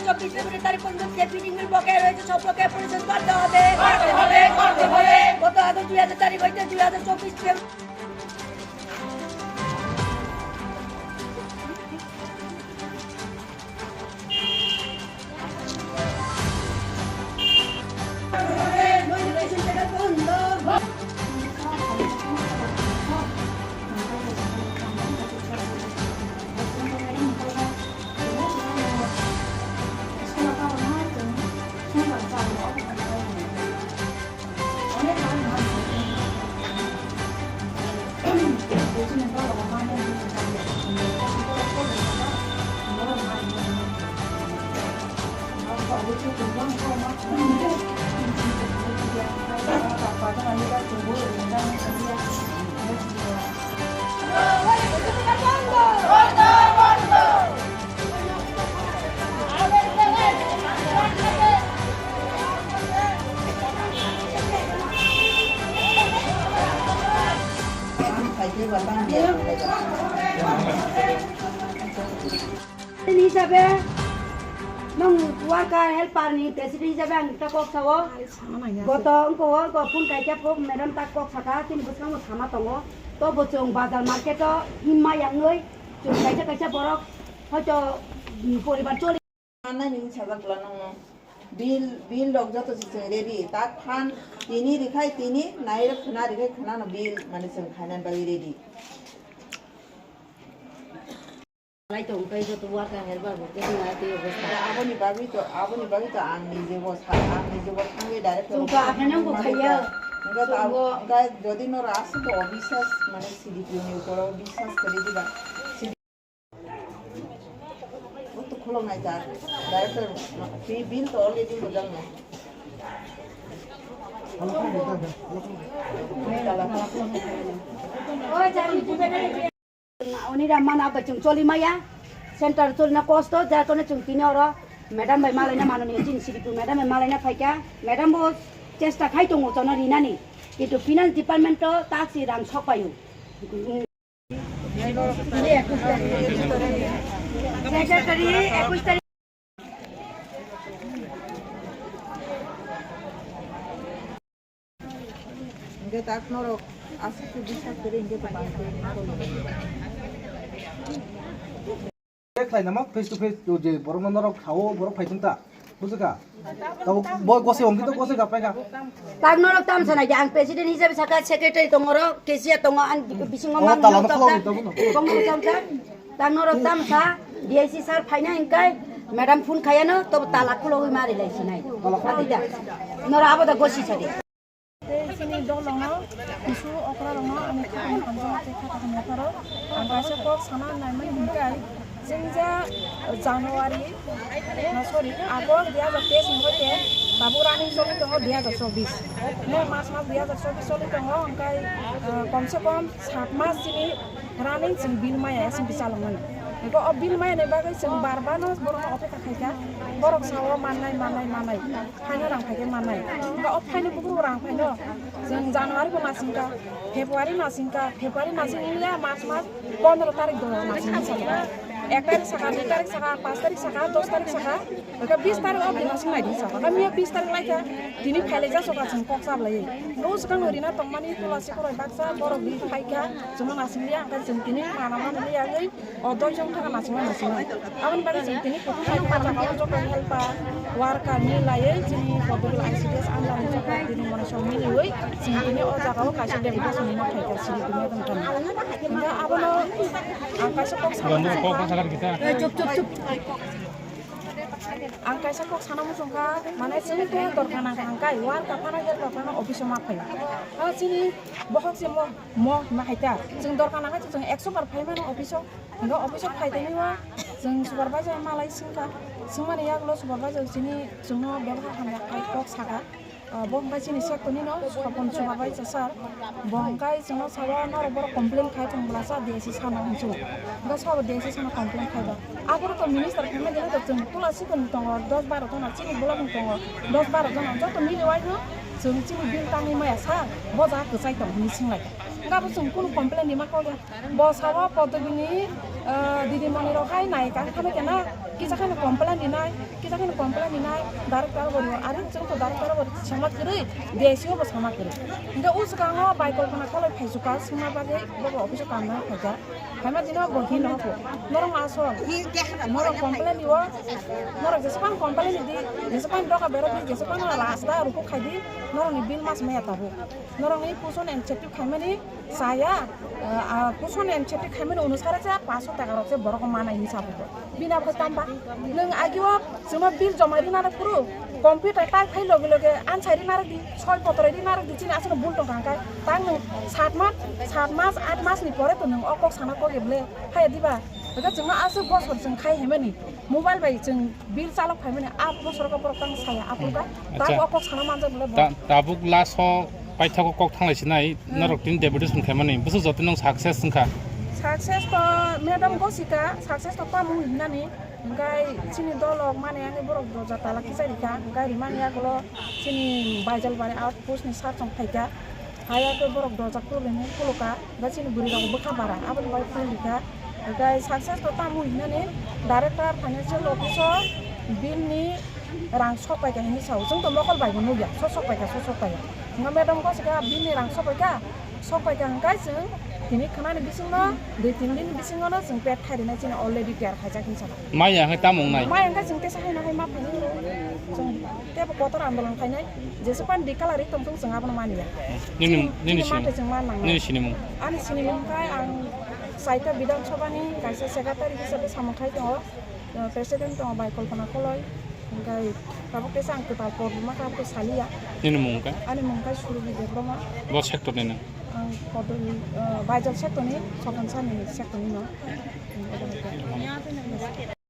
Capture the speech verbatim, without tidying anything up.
চব্বিশ ফেব্রুয়ারি তারিখ পর্যন্ত যে ফিটিং মিল বকেয়া রয়েছে, সব বকেয়া পরিশোধ করতে হবে। করতে হবে, করতে হবে। গত আগে দুই হাজার তারিখ হইতে দুই হাজার চব্বিশ ফেব্রুয়ারি President hisabe, nong worker helper ni president hisabe ang ta kok sao. Goto wngko o, go phone kaisa po madam ta kok saka, chini bwskango sama tongo. To bo chwng bazar market o himma yangwi chwng kaisa kaisa borok hoito, mm, poribar choli. Manai ni wngsa jak bwla nokno. Bill, bill rok joto se chwng ready. Tak phan tini rikhai tini, nai rok khwna rikhai khwna no bill, mane chwng khainani bagwi ready. Lai tong kai joto worker helper bo khe na tei obostha. Aboni bagwi to, aboni bagwi to ang nije bo sa, ang nije bo thangwi direct. Chwng to aphano bo khaiya. Hwnkhe to abo, hwnkhe jodi noro aswk to obisas mane C D P O ni upor o bisas kwrwi diba. O to khulok nai ta. Director, bill to already hojak nai. Oni ram mana bai chwng choli maya. Center choli na kosto, jar kone chwng tini oro madam bai malai na mano ni chin siri tu madam bai malai na phaika. Madam bo chesta khai tongo chono rinani. Kintu finance department to taksi rang sok payu. Secretary, ekush tarik. Hingke tak norok aswk khe bwsa kwrwi hingke to bangkhe. Khlai namo face to face to je borok no norok sao borok phai thung ta. Bujikha? Tabo bo gose hongkhe to gose gappai kha. Tak norok tam sanai de, ang president hisabe saka, secretary tongo ro, cashier tongo, ang bisingo. Oh, mang tala no nang khulogwi tam. Tongo no tam sa. Tak norok tam sa, D I C sir phaina hingkai, madam phone khayano, to tala khulogwi mari lai sinai. Tala khulogwi. Adi da. Nora abo da gosi sadi. Tei chini dolongo kisu okrarokno ani khakang hamjakma tei khakang yapharo ang kaisa kok sana naimani hwnkhe, chwngja January, no, sorry, August dui hajar teis ni hoite tabuk running choli tongo dui hajar chobbish. May mas mas dui hajar chobbish choli tongo, hwnkhe, ah, komse kom sat mas chini running chwng bill maya ya chwng bichalokmani. Hwnkhe o bill maya ni bagwi chwng bar bar no borokno opekha khaikha, borok sao mannai, mannai, mannai. Phaino rang phaikhe mannai. Hwnkhe o phaino buphuru rang phaino. Chwng January bo nasingkha, February nasingkha, February nasing wngya mas mas pondro tarik do nasing wngsa. Ek tarik saka, dui tarik saka, panch tarik saka, dos tarik saka, hwnkhe bis tarik o din nasing nai din saka. Hwnkhe miya bis tarik laikha, tini phailai ja soka chwng kok chablai. Hwnkhe o swkang no rina tongmani Tulasi Khoroi baksa borok di phaikha, chwngno nasing liya, hwnkhe chwng tini mana mana liya wngwi. O doijon thangna nasingma nasingma. Aboni bagwi chwng tini kuthum bai o jaga o joto helper, worker ni laiwi chini Poddobil I C D S under ni joto tini mone song miliwi chwng tini o jaga o kaisa deputation ni ma phaikha siri tini tongthani. Hwnkhe abono ang kaisa kok sana muchung kha, ang kaisa kok sana muchung kha, mane chwng khe dorkar nang kha hwnkhe worker phano helper phano office o ma phaio. Hwnkhe chini bohok se mo, mo hwnma hai ta. Chwng dorkar nang kha chwng ekso bar phai mano office o. Hwnkhe office o phai tongwi o chwng supervisor malai swngkha, swngmani yagulo supervisor chini chwngno bebohar hamya khai kok sakha. Ah, bo hwnkhe chini sector nino Sopon supervisor sir, bo hwnkhe chwngno sao norok borok complain khai tong bwlasa D I C sir no hinwi. Hwnkhe sabo D I C sir no complain khai ba. Aphuru to minister phaima dino to chwng Tulasi tong tongo dos baro jona, chini block ni tongo dos baro jona, joto miliwaino chwng chini bill tangwi maya sir, bo jaga kwchai tong hinwi swnglaikha. Hwnkhe abo chwng kunu complain rima kok ya. Bo sao Poddobil ni, ah, didimoni rok hai nai kang kha kena, Kisa kheno complain rinai, kisa kheno complain rinai, director bo rinai, are chwng to director bo sama kwrwi, D C O bo sama kwrwi. Hingke o swkango bai kolpana koloi phaisukha, swngna bagwi bo office o kamna phaikha. Phaima dino bo hino ko. Norok asol. Norok complain rio. Norok jesepang complain di, jesepang doga berok di, jesepang rasta ruku khai di, norok ni bill mas maya tabu. Norok ni puson and chepti khaimani saya, ah, puson and chepti khaimani onusare se paso taka rok se borok manai hinsa bubo. Bina bo tamba. Nung agio chuma bill joma rina rok puru. Computer tai phai loge loge ansai rina rok di, soi potore rina rok di chini asano bul tong kangkai. Tang nung sat mas, sat mas, at mas ni pore to nung o kok sana kok eble. Hai diba. Ega chuma asu bosor chwng khai hemani. Mobile bai chwng bill chalok phaimani a bosor ka borok tang saya apurka. Acha. Tak o kok sana manjak bole bo. Ta-, tabuk last o paithago kok thanglai sinai, hmm, norok tin deputation khaimani. Bwswk joto nang success wngkha. Success to madam gosika, success to tamo hinani. Hingkai chini dolok mani ani borok doja tala kichari kha. Hingkai rimani yagulo chini Baijalbari outpost ni sar chong phaikha. Haya khe borok doja khulubini khuluka. Ba chini bwrwi rok bwkha bara, aboni bai phone rikha. Hingke success to tamo hinani director financial office o bill ni rang sok paikha hinwi sao. Chwng to mokol bai bo nukya, sok sok paikha, sok sok paikha. Hingke madam ko swkha bill ni rang sok paikha, sok paikha hingke chwng tini khwnani bisingno, dui tin din bisingo no chwng pet khai rinai chini already tiyar khaijak hinwi sana. Maya hingke tamo wngnai? Maya hingke chwng tesa haino hai ma phainai ro. Chwng tebo kotor andolon khainai. Jesupan di kalari tongthung chwng abono manya. Nini, chini, nini chini sini, mate chwng man nangya. Nini sinimung? Ani sinimung khe ang Saita Bidhan Sabha ni kaisa secretary hisabe samung khai tongo. Uh, president tongo bai Kalpana Koloi. Hingkai tabuk teisa ang kwtal pod ma kha, abo saliya. Nini mung khe? Ani mung khe Surubi Debbarma. Bo sector ni na? Ang Kodol, uh, Baijal sector ni, Sotan Sani sector ni no.